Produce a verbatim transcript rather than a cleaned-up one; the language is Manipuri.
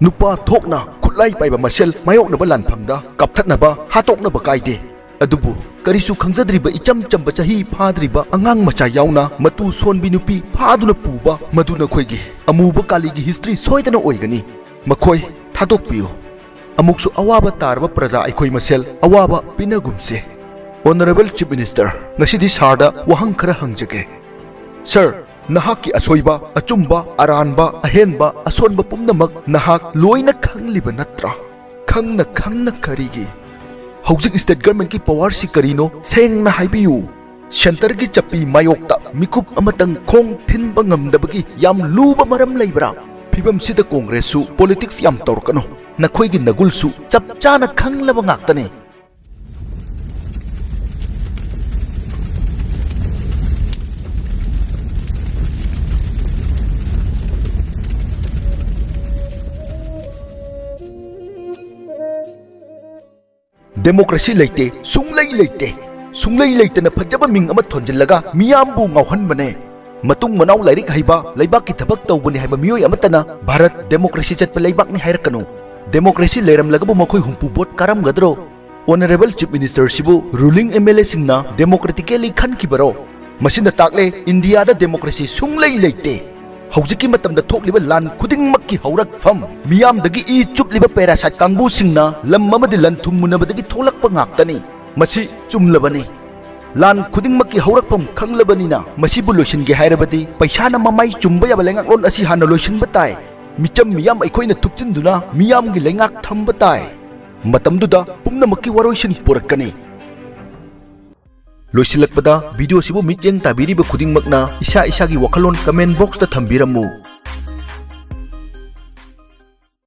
ꯅꯨꯄꯥ ꯊꯣꯛꯅ ꯈꯨꯠꯂꯥꯏ ꯄꯥꯏꯕ ꯃꯁꯦꯜ ꯃꯥꯌꯣꯛꯅꯕ ꯂꯥꯟꯐꯝꯗ ꯀꯥꯞꯊꯠꯅꯕ, ꯍꯥꯠꯇꯣꯛꯅꯕ ꯀꯥꯏꯗꯦ꯫ ꯑꯗꯨꯕꯨ ꯀꯔꯤꯁꯨ ꯈꯪꯖꯗ꯭ꯔꯤꯕ ꯏꯆꯝ ꯆꯝꯕ ꯆꯍꯤ ꯐꯥꯗ꯭ꯔꯤꯕ ꯑꯉꯥꯡ ꯃꯆꯥ ꯌꯥꯎꯅ ꯃꯇꯨ ꯁꯣꯟꯕꯤ ꯅꯨꯄꯤ ꯐꯥꯗꯨꯅ ꯄꯨꯕ, ꯃꯗꯨ ꯅꯈꯣꯏꯒꯤ ꯑꯃꯨꯕ ꯀꯥꯂꯤꯒꯤ history ꯁꯣꯏꯗꯅ ꯑꯣꯏꯒꯅꯤ꯫ ꯃꯈꯣꯏ ꯊꯥꯗꯣꯛꯄꯤꯌꯨ꯫ ꯑꯃꯨꯛꯁꯨ ꯑꯋꯥꯕ ꯇꯥꯔꯕ ꯄ꯭ꯔꯖꯥ ꯑꯩꯈꯣꯏ ꯃꯁꯦꯜ ꯑꯋꯥꯕ ꯄꯤꯅꯒꯨꯝꯁꯦ꯫ Honourable Chief Minister, ꯉꯁꯤꯗꯤ sirꯗ ꯋꯥꯍꯪ ꯈꯔ ꯍꯪꯖꯒꯦ꯫ Sir, ꯅꯍꯥꯛꯀꯤ ꯑꯁꯣꯏꯕ, ꯑꯆꯨꯝꯕ, ꯑꯔꯥꯟꯕ, ꯑꯍꯦꯟꯕ, ꯑꯁꯣꯟꯕ ꯄꯨꯝꯅꯃꯛ ꯅꯍꯥꯛ ꯂꯣꯏꯅ ꯈꯪꯂꯤꯕ ꯅꯠꯇ꯭ꯔꯥ? ꯈꯪꯅ ꯈꯪꯅ ꯀꯔꯤꯒꯤ? ꯍꯧꯖꯤꯛ state governmentꯀꯤ powerꯁꯤ ꯀꯔꯤꯅꯣ? ꯁꯦꯡꯅ ꯍꯥꯏꯕꯤꯌꯨ꯫ Centreꯒꯤ ꯆꯞꯄꯤ ꯃꯥꯌꯣꯛꯇ ꯃꯤꯀꯨꯞ ꯑꯃꯇꯪ ꯈꯣꯡ ꯊꯤꯟꯕ ꯉꯝꯗꯕꯒꯤ ꯌꯥꯝ ꯂꯨꯕ ꯃꯔꯝ ꯂꯩꯕ꯭ꯔꯥ? ꯐꯤꯕꯝꯁꯤꯗ Congressꯁꯨ politics ꯌꯥꯝ ꯇꯧꯔꯛꯀꯅꯨ꯫ ꯅꯈꯣꯏꯒꯤ ꯅꯒꯨꯜꯁꯨ ꯆꯞ ꯆꯥꯅ ꯈꯪꯂꯕ ꯉꯥꯛꯇꯅꯤ꯫ Democracy ꯂꯩꯇꯦ, ꯁꯨꯡꯂꯩ ꯂꯩꯇꯦ꯫ ꯁꯨꯡꯂꯩ ꯂꯩꯇꯅ ꯐꯖꯕ ꯃꯤꯡ ꯑꯃ ꯊꯣꯟꯖꯤꯜꯂꯒ ꯃꯤꯌꯥꯝꯕꯨ ꯉꯥꯎꯍꯟꯕꯅꯦ꯫ ꯃꯇꯨꯡ ꯃꯅꯥꯎ ꯂꯥꯏꯔꯤꯛ ꯍꯩꯕ, ꯂꯩꯕꯥꯛꯀꯤ ꯊꯕꯛ ꯇꯧꯕꯅꯤ ꯍꯥꯏꯕ ꯃꯤꯑꯣꯏ ꯑꯃꯠꯇꯅ ꯚꯥꯔꯠ democracy ꯆꯠꯄ ꯂꯩꯕꯥꯛꯅꯤ ꯍꯥꯏꯔꯛꯀꯅꯨ꯫ Democracy ꯂꯩꯔꯝꯂꯒꯕꯨ ꯃꯈꯣꯏ ꯍꯨꯝꯐꯨ vote ꯀꯥꯔꯝꯒꯗ꯭ꯔꯣ? Honourable Chief Ministerꯁꯤꯕꯨ ruling MLAꯁꯤꯡꯅ democratically ꯈꯟꯈꯤꯕꯔꯣ? ꯃꯁꯤꯅ ꯇꯥꯛꯂꯦ ꯏꯟꯗꯤꯌꯥꯗ democracy ꯁꯨꯡꯂꯩ ꯂꯩꯇꯦ꯫ ꯍꯧꯖꯤꯛꯀꯤ ꯃꯇꯝꯗ ꯊꯣꯛꯂꯤꯕ ꯂꯥꯟ ꯈꯨꯗꯤꯡꯃꯛꯀꯤ ꯍꯧꯔꯛꯐꯝ ꯃꯤꯌꯥꯝꯗꯒꯤ ꯏ ꯆꯨꯞꯂꯤꯕ parasite ꯀꯥꯡꯕꯨꯁꯤꯡꯅ ꯂꯝ ꯑꯃꯗꯤ ꯂꯟ ꯊꯨꯝ ꯃꯨꯟꯅꯕꯗꯒꯤ ꯊꯣꯛꯂꯛꯄ ꯉꯥꯛꯇꯅꯤ꯫ ꯃꯁꯤ ꯆꯨꯝꯂꯕꯅꯤ꯫ ꯂꯥꯟ ꯈꯨꯗꯤꯡꯃꯛꯀꯤ ꯍꯧꯔꯛꯐꯝ ꯈꯪꯂꯕꯅꯤꯅ ꯃꯁꯤꯕꯨ ꯂꯣꯏꯁꯤꯟꯒꯦ ꯍꯥꯏꯔꯕꯗꯤ ꯄꯩꯁꯥꯅ ꯃꯃꯥꯏ ꯆꯨꯝꯕ ꯌꯥꯕ ꯂꯩꯉꯥꯛꯂꯣꯟ ꯑꯁꯤ ꯍꯥꯟꯅ ꯂꯣꯏꯁꯤꯟꯕ ꯇꯥꯏ꯫ ꯃꯤꯆꯝ ꯃꯤꯌꯥꯝ ꯑꯩꯈꯣꯏꯅ ꯊꯨꯞꯆꯤꯟꯗꯨꯅ ꯃꯤꯌꯥꯝꯒꯤ ꯂꯩꯉꯥꯛ ꯊꯝꯕ ꯇꯥꯏ꯫ ꯃꯇꯝꯗꯨꯗ ꯄꯨꯝꯅꯃꯛꯀꯤ ꯋꯥꯔꯣꯏꯁꯤꯟ ꯄꯨꯔꯛꯀꯅꯤ꯫ ꯂꯣꯏꯁꯤꯜꯂꯛꯄꯗ, videoꯁꯤꯕꯨ ꯃꯤꯠꯌꯦꯡ ꯇꯥꯕꯤꯔꯤꯕ ꯈꯨꯗꯤꯡꯃꯛꯅ ꯏꯁꯥ ꯏꯁꯥꯒꯤ ꯋꯥꯈꯜꯂꯣꯟ comment boxꯇ ꯊꯝꯕꯤꯔꯝꯃꯨ꯫